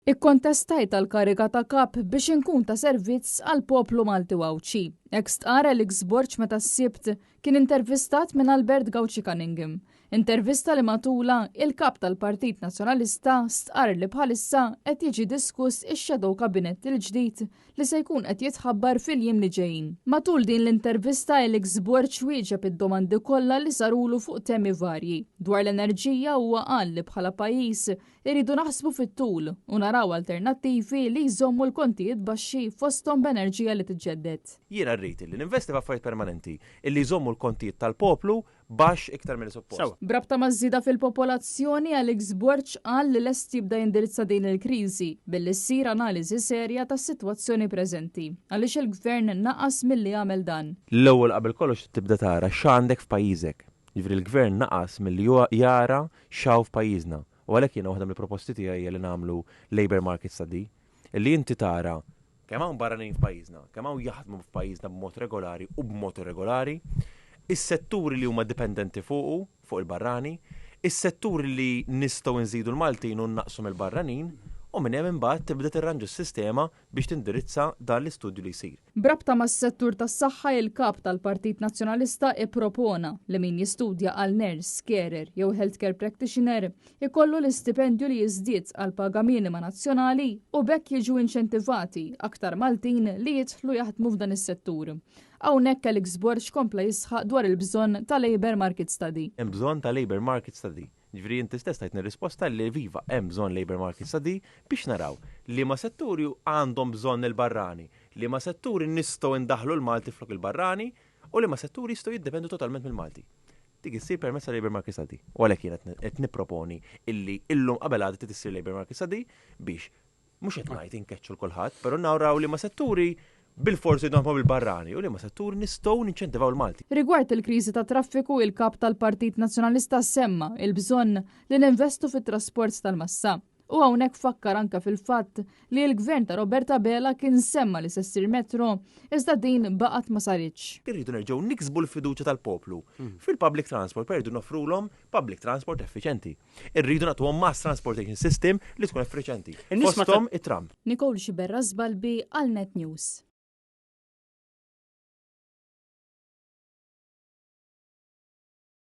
Ikkontestajt għall-kariga ta' Kap biex inkun ta' servizz għall-poplu Malti u Għawdxi. Hekk stqarr Alex Borg meta s-Sibt kien intervistat minn Albert Gauci Cunningham. Intervista li matulha, il-Kap tal-Partit Nazzjonalista stqarr li bħalissa qed jiġi diskuss ix-Shadow Cabinet il-ġdid li se jkun qed jitħabbar fil-jiem li ġejjin. Matul din l-intervista Alex Borg wieġeb id-domandi kollha li sarulu fuq temi varji. Dwar l-enerġija huwa qal li bħala pajjiż Irridu naħsbu fit-tul u naraw alternattivi li jżommu l-kontijiet baxxi fosthom b'enerġija li tiġġedded. Jiena rrid illi ninvesti f'affarijiet permanenti illi jżommu l-kontijiet tal-poplu baxx iktar milli suppost. B'rabta maż-żieda fil-popolazzjoni, Alex Borg qal li lest jibda jindirizza din il-kriżi billi ssir analiżi serja tas-sitwazzjoni preżenti. Għaliex il-Gvern naqas milli jagħmel dan? L-ewwel qabel kollox trid tibda tara x'għandek f'pajjiżek. Jiġifieri l-Gvern naqas milli jara x'hawn f'pajjiżna. U għalhekk jiena waħda mill-proposti tiegħi hija li nagħmlu labour market study, illi inti tara kemm hawn barranin f'pajjiżna, kemm hawn jaħdmu f'pajjiżna b'mod regolari u b'mod irregolari, is-setturi li huma dipendenti fuqu, fuq il-barrani, is-setturi li nistgħu nżidu l-Maltin u nnaqqsu mill-barranin, u minn hemm imbagħad tibda tirranġa s-sistema biex tindirizza dan l-istudju li jsir. B'rabta mas-settur tas-saħħa il-Kap tal-Partit Nazzjonalista ippropona li min jistudja għal nurse, carer jew healthcare practitioner ikollu l-istipendju li jiżdied għall-paga minima nazzjonali u b'hekk jiġu inċentivati aktar Maltin li jidħlu jaħdmu f'dan is-settur. Hawnhekk Alex Borg kompla jisħaq dwar il-bżonn ta' labour market study. Hemm bżonn ta' labour market study. Jiġifieri inti stess tajtni r-risposta li iva hemm bżonn labour market study biex naraw liema setturi għandhom bżonn il-barrani, liema setturi nistgħu ndaħħlu l-Malti flok il-barrani u liema setturi jistgħu jiddependu totalment mill-Malti. Dik issir permezz ta' labour market study. U għalhekk jien qed nipproponi illi illum qabel għada trid issir labour market study biex Mhux qed ngħid inkeċċu 'l kulħadd, però naraw liema setturi bilfors irridu naħdmu bil-barrani u liema setturi nistgħu ninċentivaw il-Malti. Rigward il-kriżi tat-traffiku, il-Kap tal-Partit Nazzjonalista semma l-bżonn li ninvestu fit-trasport tal-massa. U hawnhekk fakkar anke fil-fatt li l-Gvern ta' Robert Abela kien semma li se ssir metro iżda din baqgħet ma saritx. Irridu nerġgħu niksbu l-fiduċja tal-poplu fil-public transport, però rridu noffrulhom public transport effiċjenti. Irridu nagħtuhom mass transportation system li tkun effiċjenti. Fosthom it-tram. Nicole Sciberras Balbi għal Net News.